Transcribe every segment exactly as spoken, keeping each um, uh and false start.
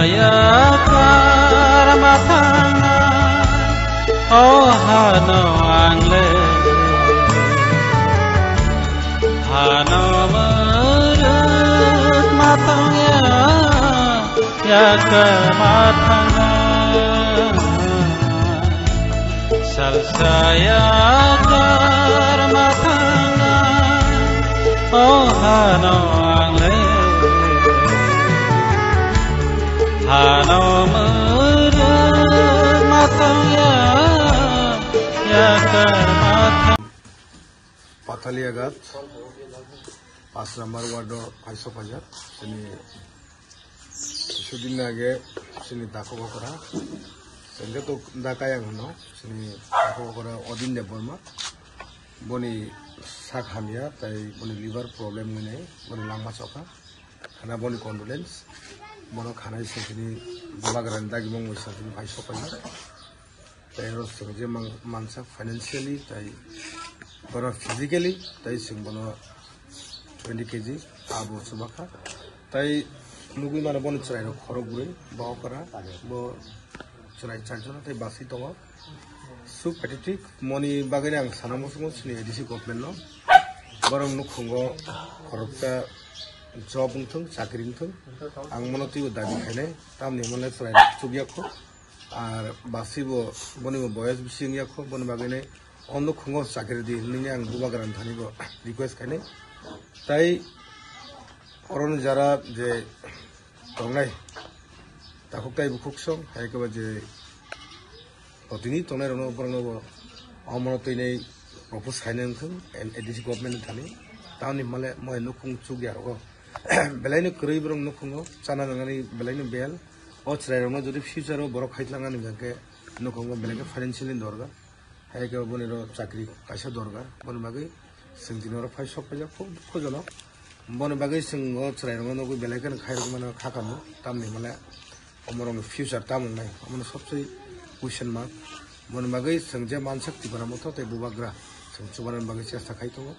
Yakar ma thangna, o hano ang le. Hano mwrwk ma thangya, yakar ma thangna. Salsa yakar ma thangna, o hano ang le. Hano mwrwk ma thangya, yakar ma thang- Pathaliagat, pas number ward o phai sok phaijak, chini Kisudin age chini takhuk okra, chwngkhe to da kayang hwno, chini takhuk okra Odin Debbarma, boni sak hamya, tai boni liver problem wngwi nai, boni langma chokha, khana boni condolence, bono khanai se chini bubagrani dagimung bai se chini phai sok phaijak. Tai oro chwng je mang-, mansa financially, tai bono physically, tai chwng bono twenty K G abo chubakha. Tai nugwi mano bono chwrairok khorok bwrwi, bo okra, bo chwrai charjon, tai basi tongo. Sub pathetic, moni bagwi ang sana muchungo chini A D C government no. Borok nukhungo khoroksa job wngthung, chakri wngthung. Ang mono twibo dabi khainai, tamni hwnle chwrairok chukya kho. Ar basibo boni bo boyes bisi wngya kho, boni bagwi nai o nukhungo chakri di hinwi ang bubagrani thani bo request khainai. Tai oroni jara je tongnai takhuk tai bukhuk song, hai khe ba je otini tongnai rokno borokno bo omono twinai propose khainai wngthung A D C government ni thani. Tamni hwnle moi nukhung chukya rogo belaino kwrwi borok nukhungo chana nangani belaino bel. O chwrairokno jodi future o borok khaitlangnani hwnkhe nukhungo belai khe financially dorga. Hai khe boni ro chakri kaisa dorga. Boni bagwi chwng tini oro phai sok phaijak khub dukhojonok. Boni bagwi chwng o chwrairokno nugwi belai kheno khairok mano kha kamo. Tamni hwnle omorokni future tamo wngnai? Omono sobse question mark. Boni bagwi chwng je mansak Tipra Motha tei Bubagra chwng chubanani bagwi chesta khai tongo.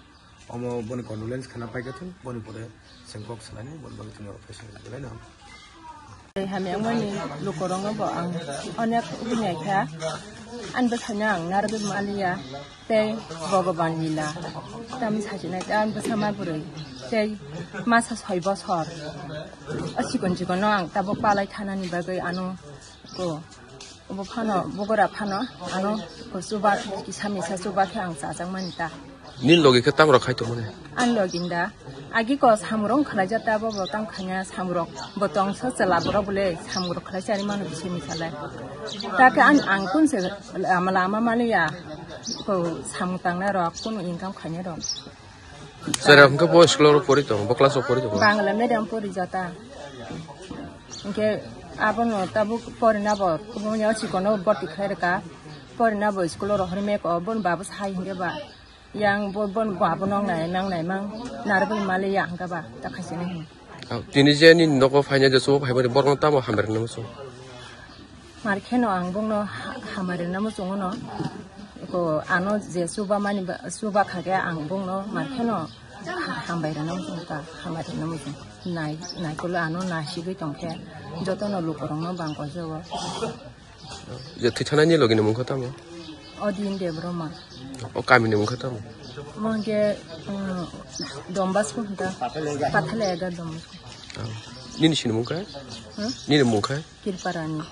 Omo boni condolence khana paikha thung, boni pore chwng kok sanani, boni bagwi chwng oro phai swngo, belai no ham. Tei hamya wngmani lukurokno bo ang onek wngya kha, ani bwsano ang narwgwi maliya, tei Bhogoban lila, tamo sachinai, tei ani bwsa ma bwrwi, tei masa soi bosor, o chikon chikonno ang tabuk palai thanani bagwi ano ko. Obo phano, bogora phano, ano chuba, kisa misa chuba khe ang chajakmani ta. Nini logi khe tamo rok khai tongmani? Ani logi da. Agi ko samurok khlai jata bo, bo tang khanya samurok. Bo tong sa chwla borok bole samurok khlai chari mano bisi misa le. Ta khe an ang kun se lama lama maliya. Ko samung tangnai rok, kunu income khainai rok. Chwrai hwnkhe bo school o pori tongo, bo class o pori tongo? Bangla medium pori jata. Hwnkhe abono tabuk porina bo, kubuni o chikono boti khlai rwkha. Porina bo school o rohorwi meko, boni babo sai hwnkhe ba. Yang bo, boni babo nong nai, nang nai mang, narwgwi mali ya hwnkhe ba, ta khaisini hwn. Ah, tini je nini nogo phaina je chubo phaimani borokno tamo hambai rwna muchung? Mar kheno ang bongno ha-, hambai rwna muchungo no. Ko ano je chuba mani ba, chuba kha khe ang bongno mar kheno ha-, hambai rwna muchungo ta, hambai rwna muchungo. Nai, naikolo ano nasigwi tong khe jotono lukurokno bang koijago. Je thwi thanani logini mung kha tamo? Odin Debbarma. O kamini mung kha tamo? Mung khe, um, Don Bosco hwn ta. Pathaliagat Don Bosco. Ah. Nini sini mung kha? Huh? Nini mung kha? Kirparani.